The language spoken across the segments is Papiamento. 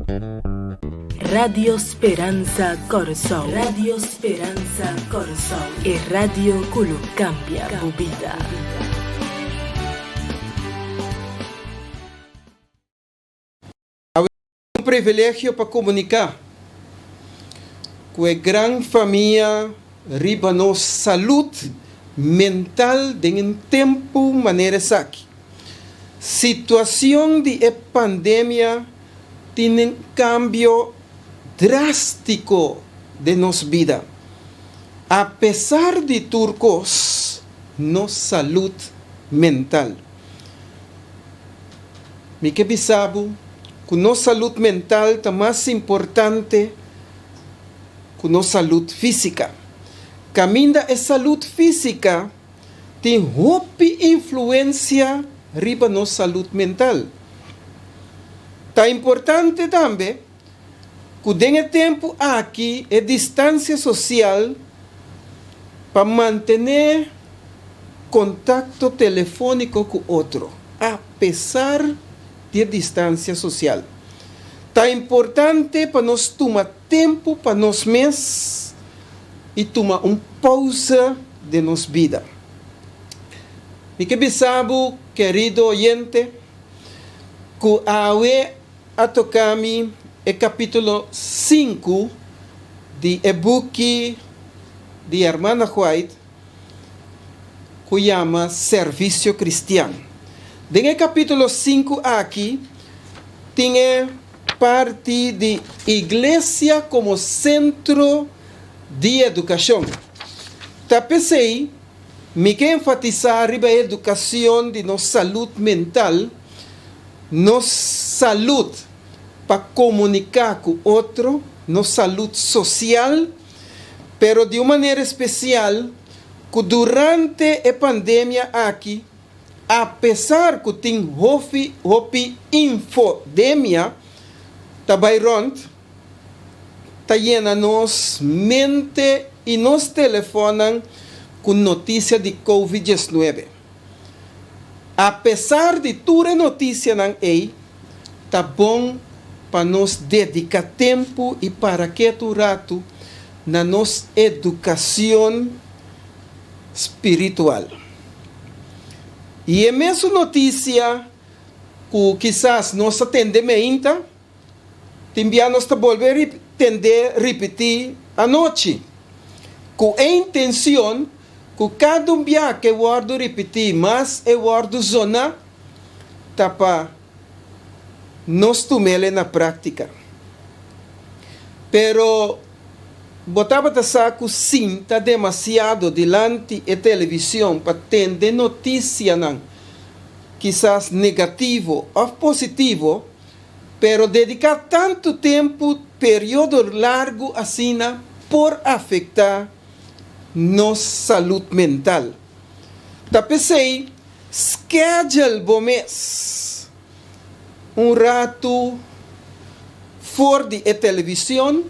Radio Speransa Kòrsou. Radio Speransa Kòrsou. E radio ku lo kambia bo bida. Awe ta un privilegio pa komuniká ku e gran famia riba nos salud mental den un tempu manera esaki. Situacion di e pandemia tin un cambio drastico den nos bida. Apesar di tur cos, nos salud mental. Mi ke bisa bo cu nos salud mental ta mas importante cu nos salud fisica. Caminda e salud fisica tin hopi influencia riba nos salud mental. Ta importante tambe cu den e tempo aki e distancia social pa mantene contacto telefonico cu otro, a pesar di e distancia social. Ta importante pa nos tuma tempu pa nos mes i tuma un pousa den nos bida. Mi ke bisa bo, kerido oyente, ku awe a toka mi e kapítulo sinku di e buki di Hermana White ku yama Servisio Kristian. Den e kapítulo sinku aki tin e parti di Iglesia komo sentro di edukashon. Ta p'esei mi ke enfatisá riba e edukashon di nos salud mental, nos salud pa komuniká ku otro, nos salud sosial, pero di un manera espesial ku durante e pandemia aki, Apesar ku tin hofi hopi infodemia ta bai rònt, ta yena nos mente i nos telefònnan ku notisia di Covid diesnuebe. Apesar di tur e notisianan ei, ta bon pa nos dediká tempu i para ketu un ratu na nos edukashon spiritual. I e mesun notisia ku kisas nos a tende meinta, tin bia nos ta bolbe tende ripití anochi, ku e intenshon ku kada un bia ku e wòrdu ripití mas e wòrdu zoná, ta pa nos tum'el na práktika. Pero bo tabata sa ku sinta demasiado dilanti e television pa tende notisianan, kisas negativo òf positivo, pero dediká tantu tempu periodo largu asina por afektá nos salud mental. Ta p'esei schedule bo mes un ratu for di e television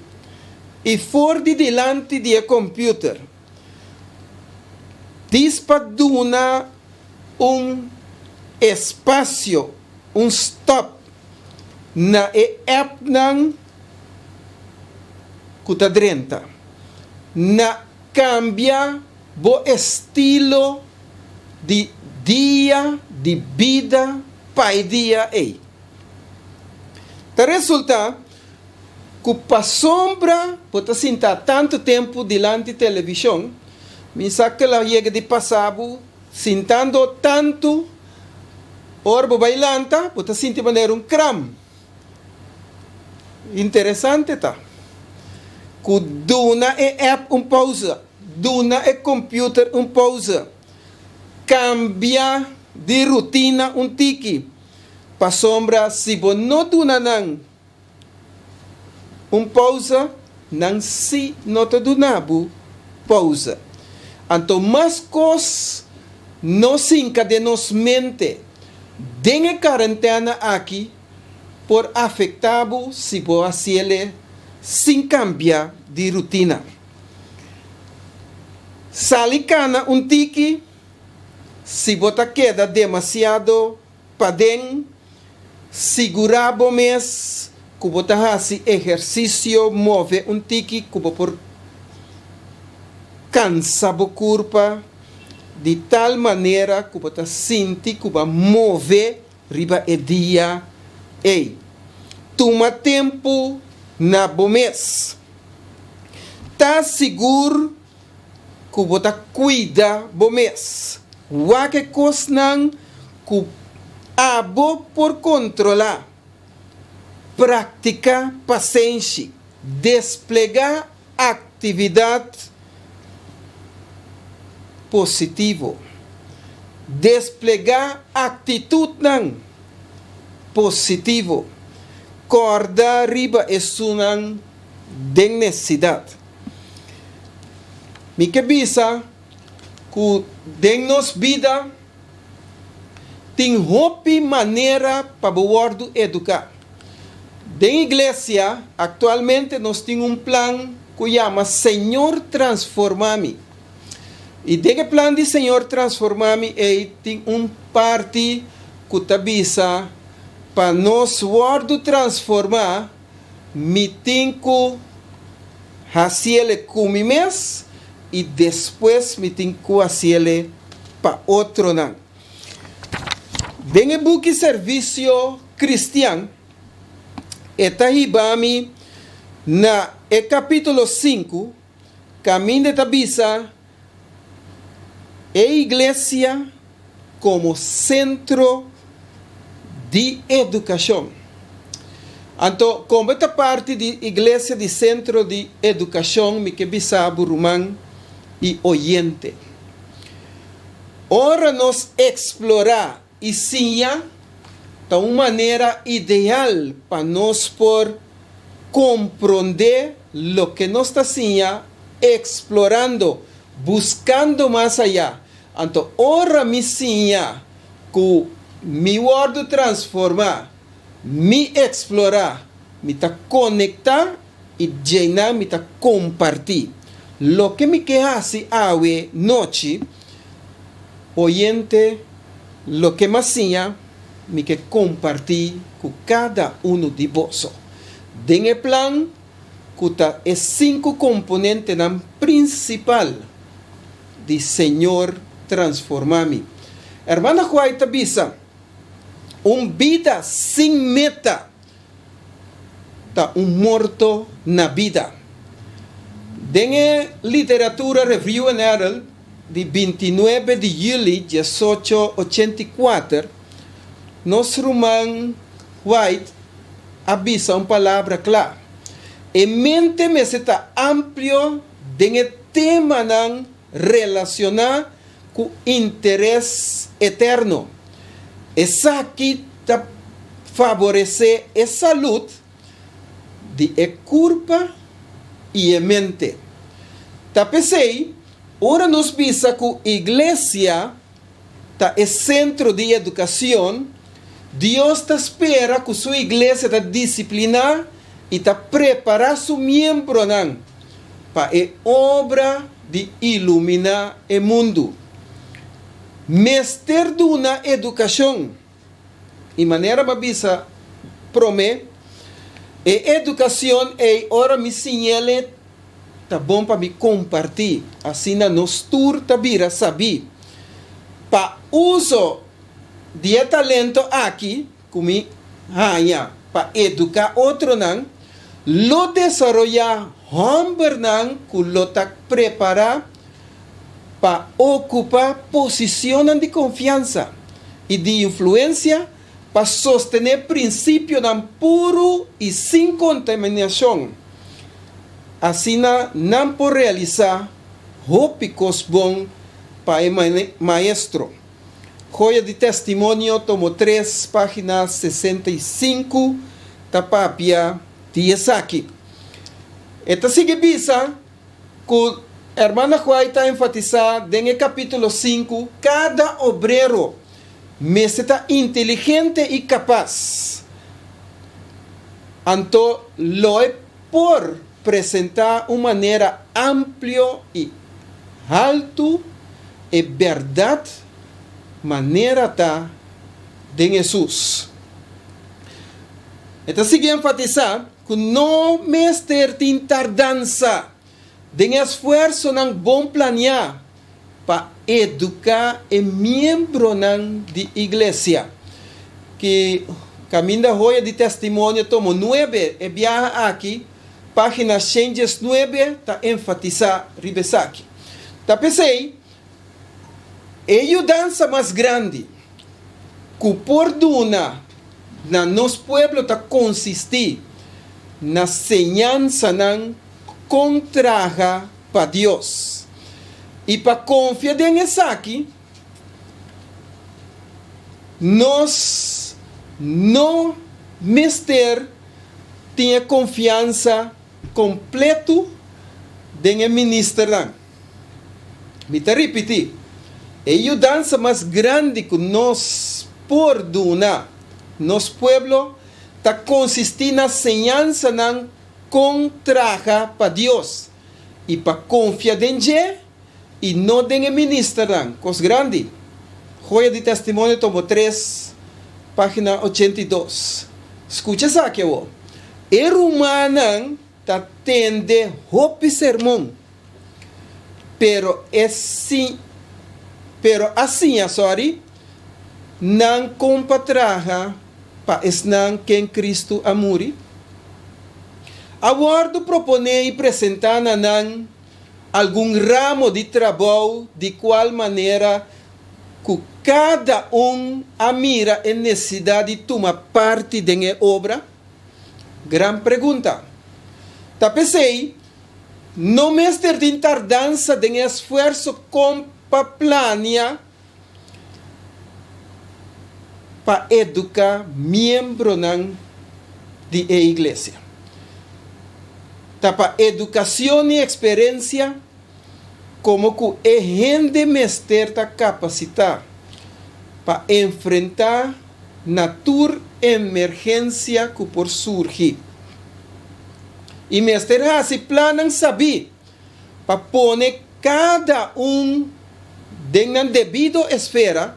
y for di dilanti di e computer. Dis pa duna un espacio, un stop na e appnan cu ta drenta. Na cambia bo estilo di dia di bida pa e dia ei. Ta resulta ku pasobra bo ta sinta tantu tempu dilanti televishon, mi sa kila yega di pasa bo sintando tantu, ora bo bai lanta bo ta sinti manera un kram. Interesante ta ku duna e app un pousa, duna e computer un pousa, kambia di rutina un tiki, pasobra si bo no duna nan un pousa, nan si no ta duna bo pousa. Anto mas kos no sinka den nos mente den e karentena aki por afektá bo si bo hasiel sin kambia di rutina. Sali kana un tiki si bo ta keda demasiado paden, sigurá bo mes. ku bo ta hasi ehersisio, move un tiki ku bo por kansa bo kurpa di tal manera ku bo ta sinti ku bo a move riba e dia ei. Tuma tempu na bo mes. Ta sigur ku bo ta kuida bo mes. Wak e kosnan ku abo por kontrolá. Praktiká pasenshi. Desplegá aktividat positivo. Desplegá aktitutnan positivo. Kòrda riba esunnan den nesesidat. Mi ke bisa ku den nos bida tin hopi manera pa bo wòrdu eduká. Den iglesia aktualmente nos tin un plan ku yama Señor Transformá Mi. I den e plan di Señor Transformá Mi ei tin un parti ku ta bisa pa nos wòrdu transformá Mi tin ku hasiele ku mi mes i despues mi tin ku hasiele pa otronan. Den e buki Servisio Kristian, e ta hiba mi na e kapítulo sinku, kaminda e ta bisa e iglesia komo sentro di edukashon. Anto, komo e ta parti di iglesia di sentro di edukashon, mi ke bisa bo ruman i oyente, ora nos eksplorá i siña ta un manera ideal pa nos por komprondé loke nos ta siña eksplorando, buskando mas ayá. Anto ora mi siña ku mi wòrdu transformá, mi eksplorá, mi ta konektá i djeiná mi ta kompartí. Loke mi ke hasi awe nochi, oyente, loke m'a siña, mi ke kompartí ku kada unu di boso. Den e plan ku ta e sinku komponentenan prinsipal di Señor Transformá Mi. Hermana White ta bisa, Un bida sin meta ta un morto na bida. Den e literatura Review and Herald di bintinuebe di juli diesocho ochenta i kuater, nos ruman White a bisa un palabra kla, E mente mester ta amplio den e temanan relacioná cu interes eterno. Esaki ta faborecé e salud di e curpa i e mente. Ta p'esei, ora nos bisa cu iglesia ta e centro di educacion, Dios ta spera cu su iglesia ta discipliná i ta prepará su miembronan pa e obra di iluminá e mundu. Mester duna edukashon. I manera m'a bisa promé, e edukashon ei ora mi siñ'el ta bon pa mi kompartí, asina nos tur ta bira sabí. Pa uso di e talento aki ku mi haña pa eduká otronan, lo desaroyá hòmbernan ku lo ta prepará pa okupá posisionnan di konfiansa i di influensia pa sostené prinsipionan puru i sin kontaminashon. Asina nan por realisá hopi kos bon pa e Maestro. Joya di Testimonio, tomo tres, página 65, ta papia di esaki. E ta sigui bisa ku Hermana White ta enfatisá den e kapítulo sinku, kada obrero mester ta inteligente i kapas, anto lo e por presentá un manera amplio i haltu e bèrdat manera ta den Hesus. E ta sigui enfatisá ku no mester tin tardansa den e esfuersonan bon planiá pa eduká e miembronan di iglesia. Ki kaminda Hoya di Testimonio tomo nuebe e biaha aki, página 119 ta enfatisá riba esaki. Ta p'esei, e yudansa mas grandi ku por duna na nos pueblo ta konsistí na señansanan kon traha pa Dios. I pa konfia den esaki, nos no mester tin e konfiansa kompletu den e ministernan. Mi ta ripití, e yudansa mas grandi ku nos por duna nos pueblo ta konsistí na señansanan kon traha pa Dios i pa konfia den dje i no den e ministernan. Kos grandi! Joya di Testimonio tomo tres, página 82. Skucha esaki awor, E rumannan ta tende hopi sermon, pero e si pero a siña, sorry, nan kon pa traha pa esnan ken Cristo a muri? A wòrdu proponé i presentá na nan algun ramo di trabou di kual manera ku kada un a mira e nesesidat di tuma parti den e obra? Gran pregunta. Ta p'esei no mester tin tardansa den e esfuerso kon pa plania pa eduká miembronan di e iglesia. Ta pa edukashon i eksperensia komo ku e hende mester ta kapasitá pa enfrentá na tur emergensia ku por surgi. I mester hasi plannan sabí pa pone kada un den nan debido esfera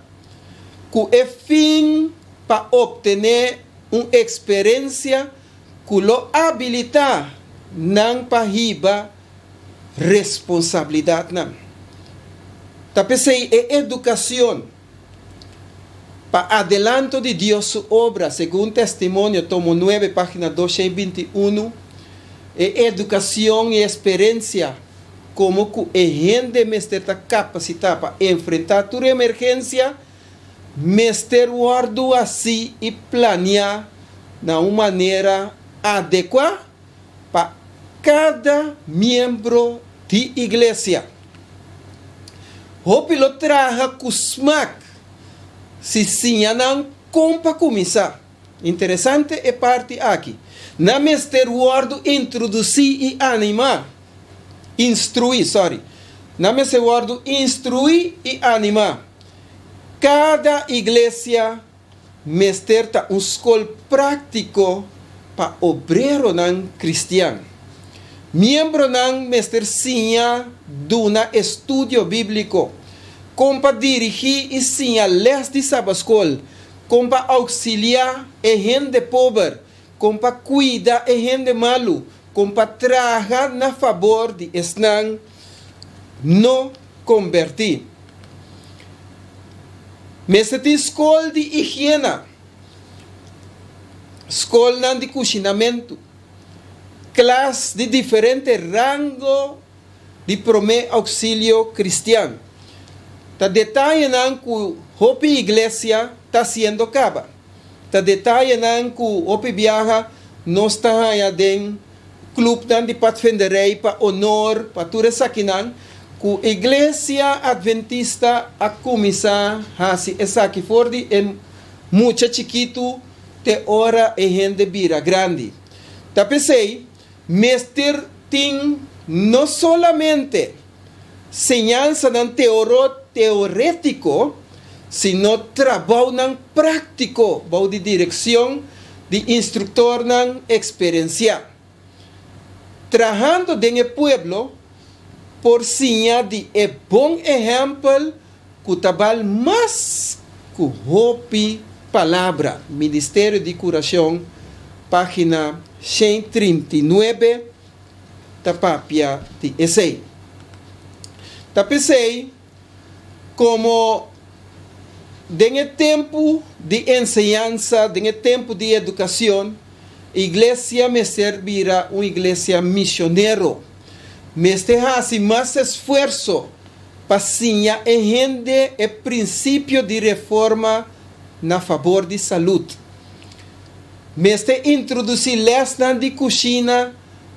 ku e fin pa optené un eksperensia ku lo abilitá nan pa hiba responsabilidatnan. Ta p'esei e edukashon pa adelanto di Dios su obra, segun Testimonio, tomo nuebe, página 221, e edukashon i eksperensia komo ku e hende mester ta kapasitá pa enfrentá tur emergensia, mester wòrdu hasí i planiá na un manera adekuá pa kada miembro di iglesia. Hopi lo traha ku smak si siña nan kon pa kuminsá. Interesante e parti aki. Nan mester wòrdu introdusí i animá, instruí, sorry. Nan mester wòrdu instruí i animá. Kada iglesia mester ta un skol práktiko pa obreronan kristian. Miembronan mester siña duna estudio bíbliko, kon pa dirigí i siña lès di Sabaskol, kon pa ouksiliá e hende pober, kon pa kuida e hende malu, kon pa traha na fabor di esnan no kombertí. Mester tin skol di higiena, skolnan di kushinamentu, klas di diferente rango di promé ouksilio kristian. Ta detayenan ku hopi iglesia ta hasiendo kaba. Ta detayenan ku hopi biaha nos ta haña den klupnan di patvenderij pa honor pa tur esakinan ku Iglesia Adventista a kuminsá hasi esaki for di e mucha chikitu te ora e hende bira grandi. Ta p'esei mester tin no solamente señansanan teorétiko sino trabounan práktiko bou di direkshon di instruktornan eksperensiá. Trahando den e pueblo por siña di e bon ehèmpel ku ta bal mas ku hopi palabra. Ministerio di Kurashon. Página 139 ta papia di esei. Ta p'esei, komo den e tempu di enseñansa, den e tempu di edukashon, iglesia mester bira un iglesia misionero. Mester hasi mas esfuerso pa siña e hende e prinsipio di reforma na fabor di salud. Mester introdusí lèsnan di kushina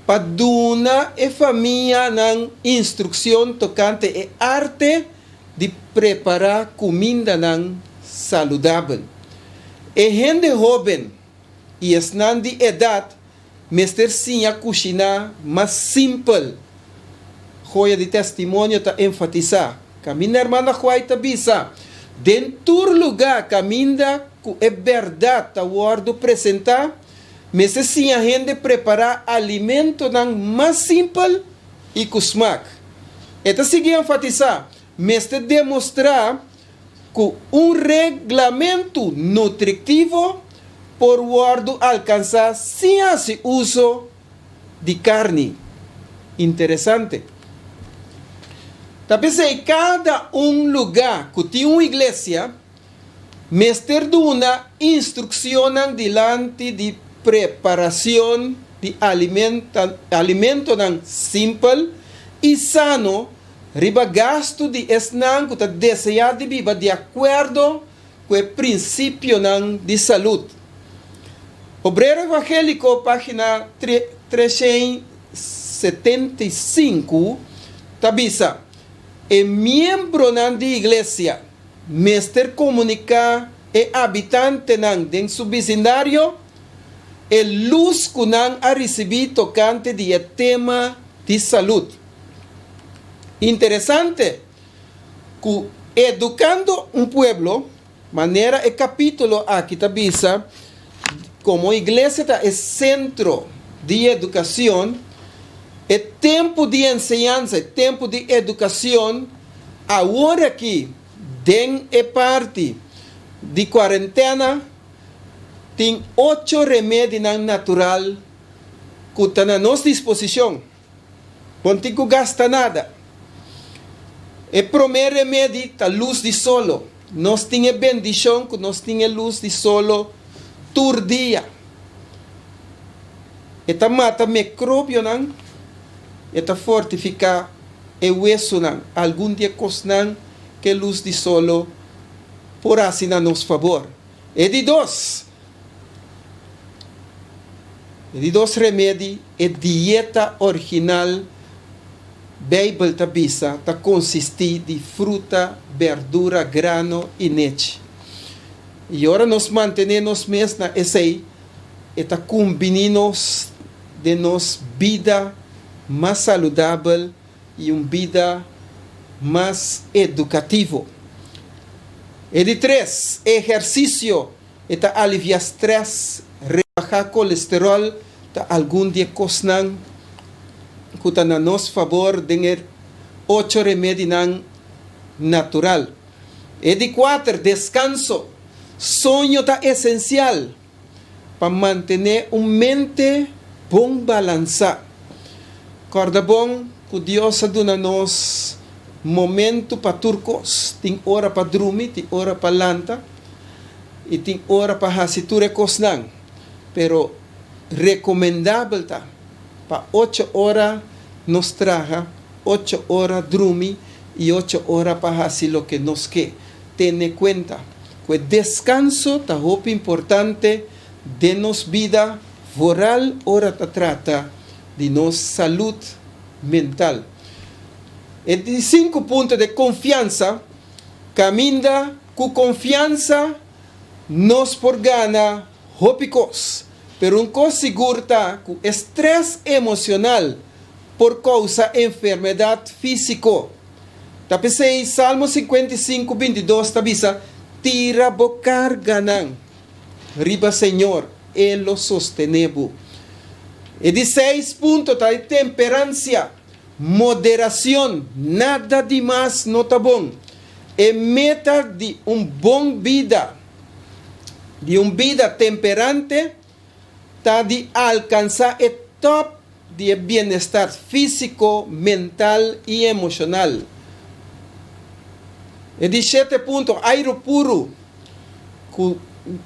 pa duna e famianan instrukshon tokante e arte di prepará kumindanan saludabel. E hende hóben i esnan di edat mester siña kushiná mas simpel. Joya di Testimonio ta enfatisá, Kaminda Hermana White ta bisa, Den tur lugá kaminda ku e bèrdat ta wòrdu presentá, mester siña hende prepará alimentonan mas simpel i ku smak. E ta sigui enfatisá, Mester demostrá ku un reglamentu nutritivo por wòrdu alkansá sin hasi uso di karni. Interesante. Ta p'esei kada un lugá ku tin un iglesia mester duna instrukshonnan dilanti di preparacion di alimentonan simpel i sano riba gastu di esnan ku ta deseá di biba di akuerdo ku e prinsipionan di salud. Obrero Evangéliko, página 375, ta bisa, E miembronan di iglesia mester komuniká e abitantenan den su bisindario e lus ku nan a risibí tokante di e tema di salud. Interesante ku Edukando un Pueblo, manera e kapítulo aki ta bisa, komo iglesia ta e sentro di edukashon, e tempu di enseñansa, e tempu di edukashon awor aki den e parti di kuarentena tin ocho remedinan natural ku ta na nos disposishon. Bo no tin ku gasta nada. E promé remedi ta lus di solo. Nos tin e bendishon ku nos tin e lus di solo tur dia. E ta mata mikrobionan, e ta fortifiká e wesunan. Algun di e kosnan ku e lus di solo por hasi na nos fabor. E di dos, E di dos remedi, e dieta original, Beibel ta bisa, ta konsistí di fruta, berdura, grano i nechi. I ora nos mantené nos mes na esei, e ta kumbiní nos den nos bida mas saludabel i un bida mas edukativo. E di tres, ehersisio. E ta alivia stress, rebaha kolesterol, ta algun di e kosnan ku ta na nos fabor den e ocho remedinan natural. E di kuater, deskanso. Soño ta esensial pa mantené un mente bon balansá. Kòrda bon ku Dios a duna nos momentu pa tur kos. Tin ora pa drumi, tin ora pa lanta i tin ora pa hasi tur e kosnan. Pero rekomendabel ta pa ocho ora nos traha, ocho ora drumi i ocho ora pa hasi loke nos ke. Tene kuenta ku e deskanso ta hopi importante den nos bida, vooral ora ta trata di nos salud mental. E di sinku punto ta e konfiansa, kaminda ku konfiansa nos por gana hopi kos, pero un kos sigur ta ku e strès emoshonal por kousa enfermedat físiko. Ta p'esei Salmo 55, 22 ta bisa, Tira bo karganan riba Señor, E lo sostené bo. E di seis punto ta e temperansia, moderacion, nada di mas no ta bon. E meta di un bon bida, di un bida temperante, ta di alkansá e tòp di e bienestar físiko, mental i emoshonal. E di shete punto, airu puru ku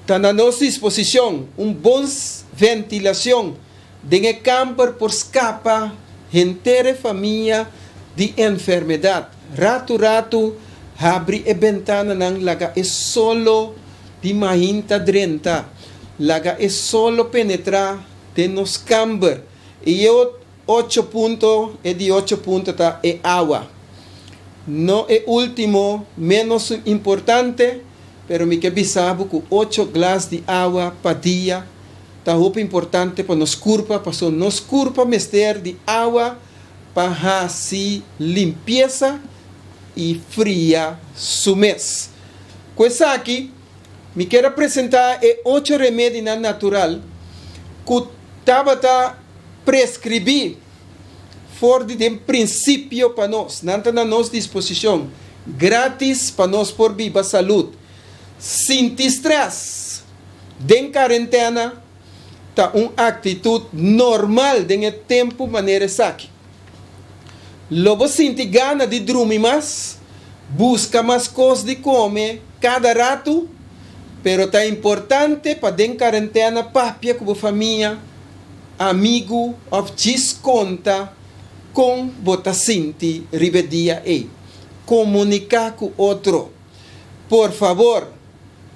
ta na nos disposishon, un bon ventilashon den e kamber por skapa henter e famia di enfermedat. Ratu ratu habri e bentananan laga e solo di mainta drenta, laga e solo penetrá den nos kamber. I e ocho punto, e di ocho punto ta e awa. No e último, ménos importante, pero mi ke bisa bo ku ocho glas di awa pa dia ta hopi importante pa nos kurpa, pasobra nos kurpa mester di awa pa hasi limpiesa i fria su mes. Ku esaki, mi kier a presentá e ocho remedinan natural ku tabata preskribí for di den prinsipio pa nos. Nan ta na nos disposishon grátis pa nos por biba salud. Sinti strès den karentena ta un aktitut normal den e tempu manera esaki. Lo bo sinti gana di drumi mas, buska mas kos di kome kada ratu, pero ta importante pa den karentena papia ku bo famia, amigu òf djis konta kon bo ta sinti riba e dia ei. Komuniká ku otro. Por fabor,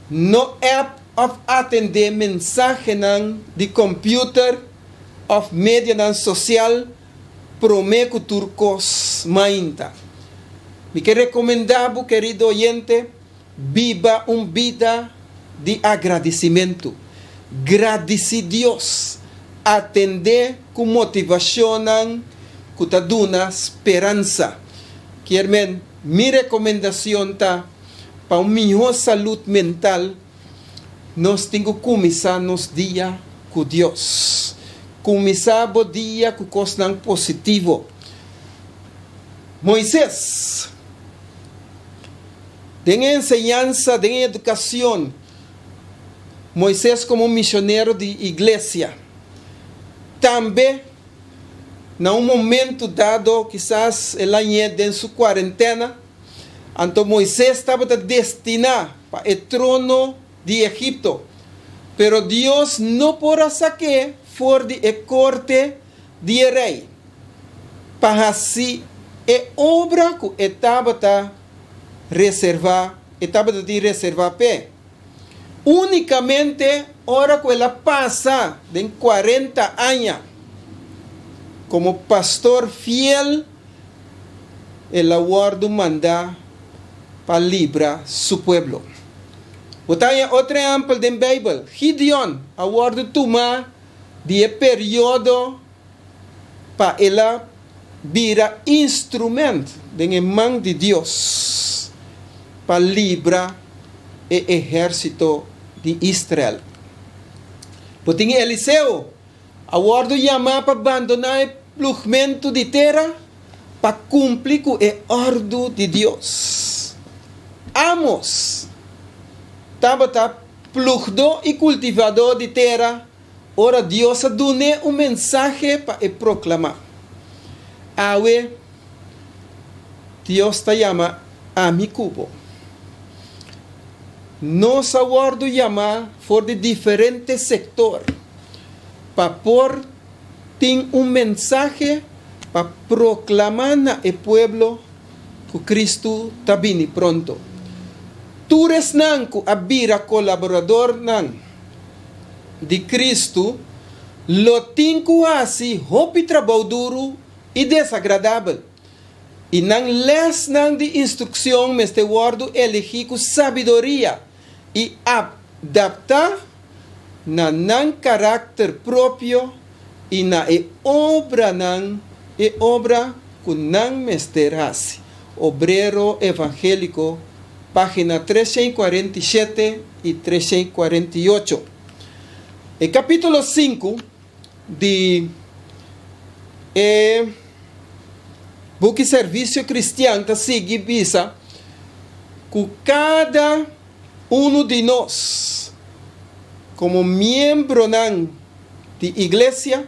no app òf atendé mensahenan di kòmpiuter òf medianan sosial promé ku tur kos mainta. Mi ke rekomendá bo, kerido oyente, biba un bida di agradisimentu. Gradisí Dios. Atendé ku motivashonnan ku ta duna speransa. Kier men, mi rekomendashon ta pa un mihó salud mental, nos tin ku kuminsá nos dia ku Dios. Kuminsá bo dia ku kosnan positivo. Moises, den e enseñansa, den e edukashon, Moises komo un misionero di iglesia, tambe na un momentu dado, kisas el a ñe den su kuarentena, anto Moises tabata destiná pa e trono di Egipto, pero Dios no por a sak'é for di e korte di e rei pa hasi e obra ku e tabata reservá, e tabata tin reservá p'e. Únikamente ora ku el a pasa den kuarenta aña komo pastor fiel, el a wòrdu mandá pa libra su pueblo. Bo ta haña otro ehèmpel den Beibel. Gideon a wòrdu tumá di e periodo pa el a bira instrument den e man di Dios pa libra e ehérsito di Israel. Bo tin Eliseo a wòrdu yamá pa bandoná e plugmentu di tera pa kumpli ku e òrdu di Dios. Amos tabata plugdó i kultivadó di tera ora Dios a dun'é un mensahe pa e proklamá. Awe, Dios ta yama ami ku bo. Nos a wòrdu yamá for di diferente sektor pa por tin un mensahe pa proklamá na e pueblo ku Kristu ta bini pronto. Tur esnan ku a bira kolaboradornan di Kristu lo tin ku hasi hopi trabou duru i desagradabel, i nan lèsnan di instrukshon mester wòrdu eligí ku sabiduria i adaptá na nan karakter propio i na e obranan e obra ku nan mester hasi. Obrero Evangéliko, página 347 i 348. E kapítulo sinku di e buki Servisio Kristian ta sigui bisa ku kada unu di nos komo miembronan. di iglesia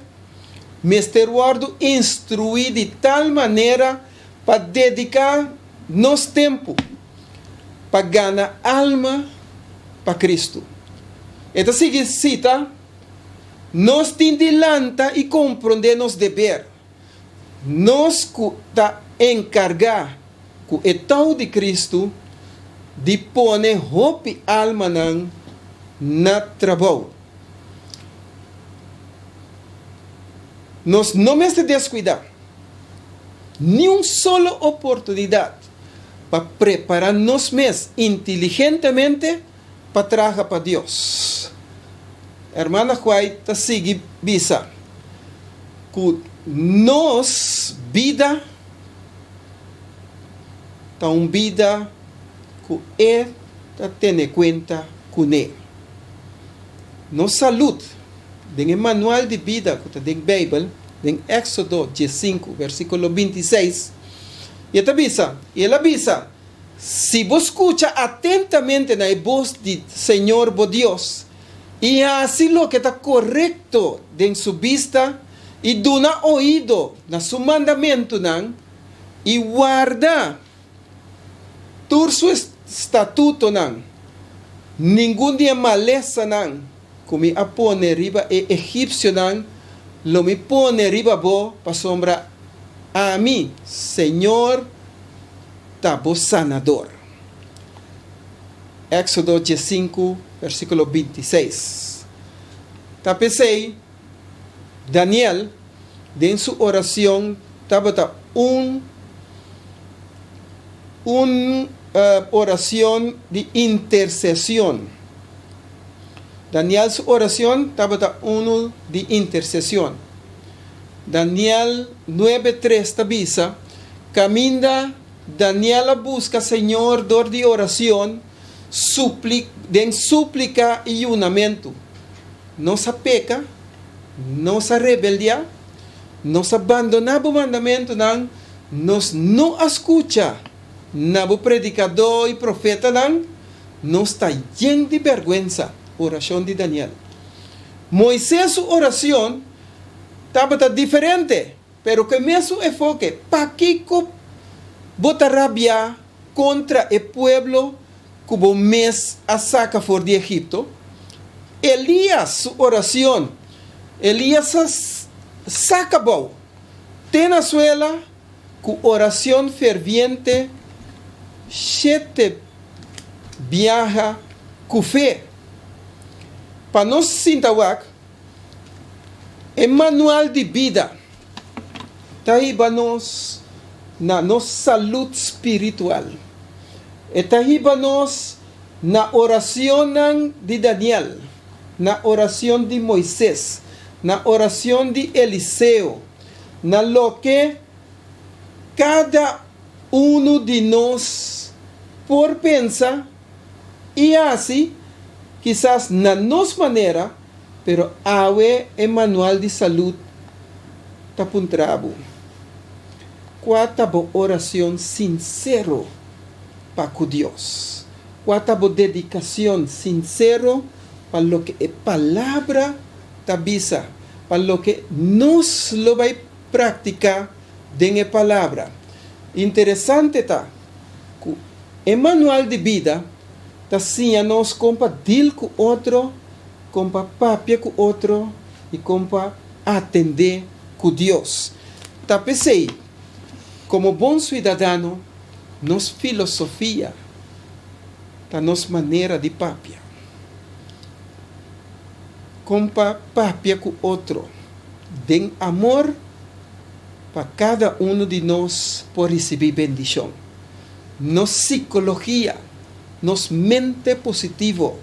mester wòrdu instruí di tal manera pa dediká nos tempu pa gana alma pa Kristu. E ta sigui sita, Nos tin di lanta i komprondé nos deber. Nos ku ta enkargá ku e tou di Kristu di pone hopi almanan na trabou. Nos no mester deskuidá niun solo oportunidat pa prepará nos mes inteligentemente pa traha pa Dios. Hermana White ta sigui bisa ku nos bida ta un bida ku e ta tene kuenta kuné. Nos salud, den e manual di bida ku ta den Beibel, den Éksodo diesinku, versíkulo bintiseis, i e ta bisa, I el a bisa, Si bo skucha atentamente na e bos di señor bo Dios, i hasi loke ta korekto den su bista, i duna oido na su mandamentunan, i warda tur su statutonan, ningun di e malesanan ku mi a pone riba e egipsionan lo mi pone riba bo, pasobra ami, señor, ta bo sanador. Éksodo diesinku, versíkulo bintiseis. Ta p'esei Daniel den su oracion tabata un un oracion di intercesion. Daniel su oracion tabata unu di intercesion. Daniel nuebe tres ta bisa, Caminda Daniel a busca Señor dor di oracion, supli den suplica y yunamentu. Nos a peca, nos a rebeldiá, nos a bandoná bo mandamentunan, nos no a skucha na bo predikadó i profetanan, nos ta yen di bèrgwensa. Orashon di Daniel. Moisés su orashon tabata diferente, pero ku e mesun efoke, Pakiko bo ta rabiá kontra e pueblo ku bo mes a saka for di Egipto? Elías su oracion. Elías a saka bou te na suela ku oracion ferviente shete biaha ku fe. Pa nos sinta wak, e manual di bida ta hiba nos na nos salud spiritual. E ta hiba nos na oracionnan di Daniel, na oracion di Moises, na oracion di Eliseo, na loke cada uno di nos por pensa i hasi, kisas na nos manera, pero awe e manual di salud ta puntra bo, Kua ta bo oracion sincero pa ku Dios? Kua ta bo dedikacion sincero pa loke e Palabra ta bisa, pa loke nos lo bai practica den e Palabra? Interesante ta ku e manual di bida ta siña nos kon pa deal ku otro, kon pa papia ku otro i kon pa atendé ku Dios. Ta p'esei, komo bon suidadano, nos filosofia ta nos manera di papia. Kon pa papia ku otro den amor pa kada unu di nos por risibí bendishon. Nos sikologia, nos mente positivo,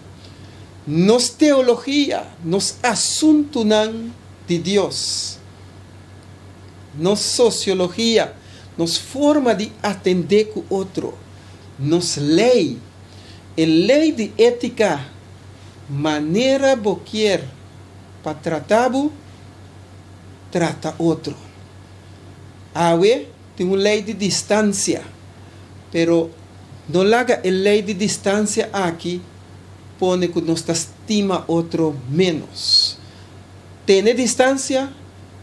nos teologia, nos asuntunan di Dios, nos sosiologia, nos forma di atendé ku otro, nos lei, e lei di étika, manera bo kier pa trata bo, trata otro. Awe tin un lei di distansia, pero no laga e lei di distansia aki pone ku nos ta stima otro ménos. Tene distansia,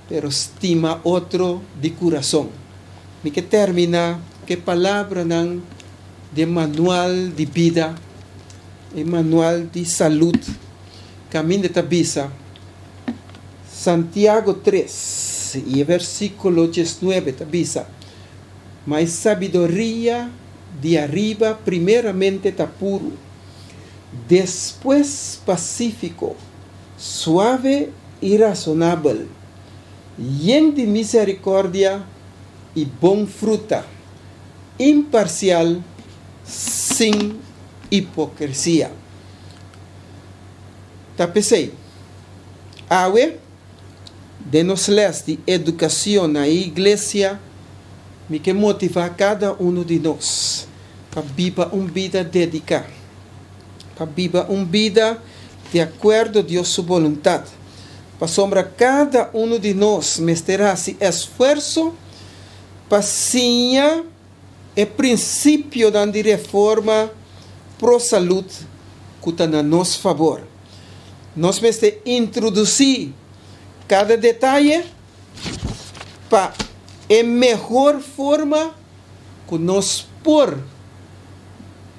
pero stima otro di kurason. Mi ke terminá ku e palabranan di e manual di bida, e manual di salud, kaminda ta bisa, Santiago tres i e versíkulo diesnuebe ta bisa, Ma e sabiduria di ariba primeramente ta puru, despues pasífiko, suave i rasonabel, yen di misericordia i bon fruta, imparcial, sin hipocresia. Ta p'esei, awe, den nos les di educacion na e iglesia, mi ke motiva cada uno di nos pa biba un bida dedica. Pa biba un bida di akuerdo Dios su boluntat, pasobra kada unu di nos mester hasi esfuerso pa siña e prinsipionan di reforma pro salud ku ta na nos fabor. Nos mester introdusí kada detaye pa e mehor forma ku nos por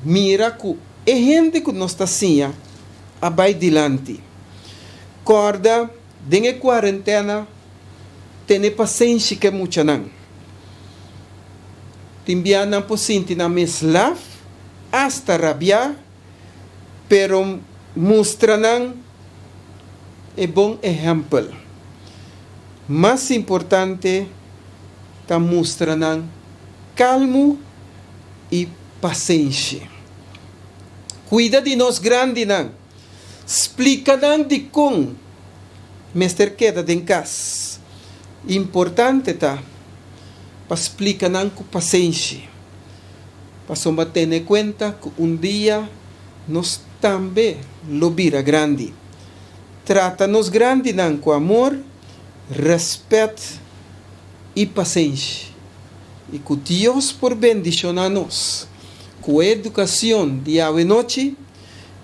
mira ku e hende ku nos ta siña a bai dilanti. Kòrda den e kuarentena tene pasenshi ku e muchanan. Tin bia nan por sinti nan mes laf, asta rabiá, pero mustra nan e bon ehèmpel. Mas importante ta mustra nan kalmu i pasenshi. Kuida di nos grandinan. Splika nan dikon mester keda den kas. Importante ta pa splika nan ku pasenshi, pasobra tene kuenta ku un dia nos tambe lo bira grandi. Trata nos grandinan ku amor, rèspèt i pasenshi, i ku Dios por bendishoná nos ku e edukashon di awenochi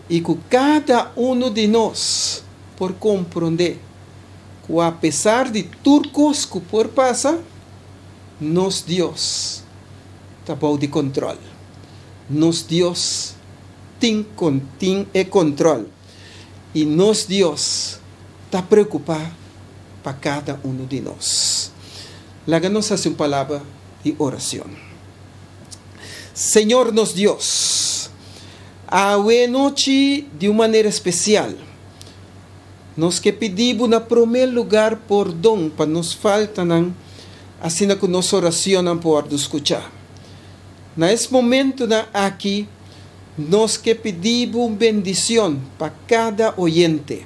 i ku kada unu di nos por komprondé ku apesar di tur kos ku por pasa, nos Dios ta bou di kontròl. Nos Dios tin tin e kontròl i nos Dios ta preokupá pa kada unu di nos. Laga nos hasi un palabra di oracion. Señor nos Dios, awe nochi di un manera especial nos ke pidi Bo na prome lugar pordon pa nos faltanan asina cu nos oracionnan por wordo scucha. Na es momentonan aki nos ke pidi Bo un bendicion pa cada oyente.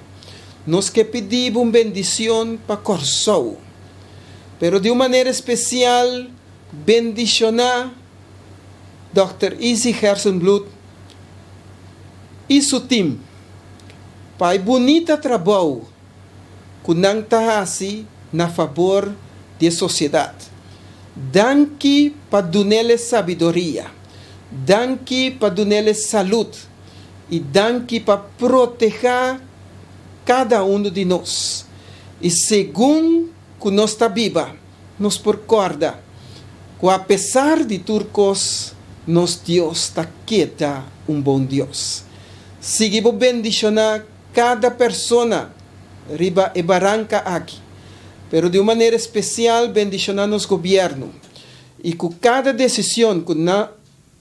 Nos ke pidi Bo un bendicion pa Corsou. Pero di un manera especial bendiciona Dòkter Izzy Gerstenbluth y su team pa e bunita trabou cu nan ta haci na fabor di e sociedad. Danki pa dunele sabidoria, danki pa dunele salud y danki pa proteha kada uno di nos. Y segun cu nos ta biba, nos por corda cu apesar di tur cos, nos Dios ta keda un bon Dios. Sigui bo bendiciona cada persona riba e baranca aki, pero di un manera especial bendiciona nos gobierno y cu cada decision cu nan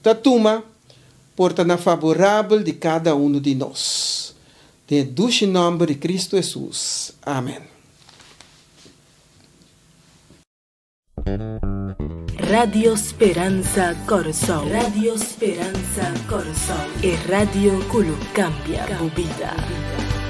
ta tuma por ta na favorabel di cada uno di nos. Den e dushi nomber di Cristo Jesus. Amen. Radio Speransa Kòrsou. Radio Speransa Kòrsou. E radio ku lo kambia bo bida.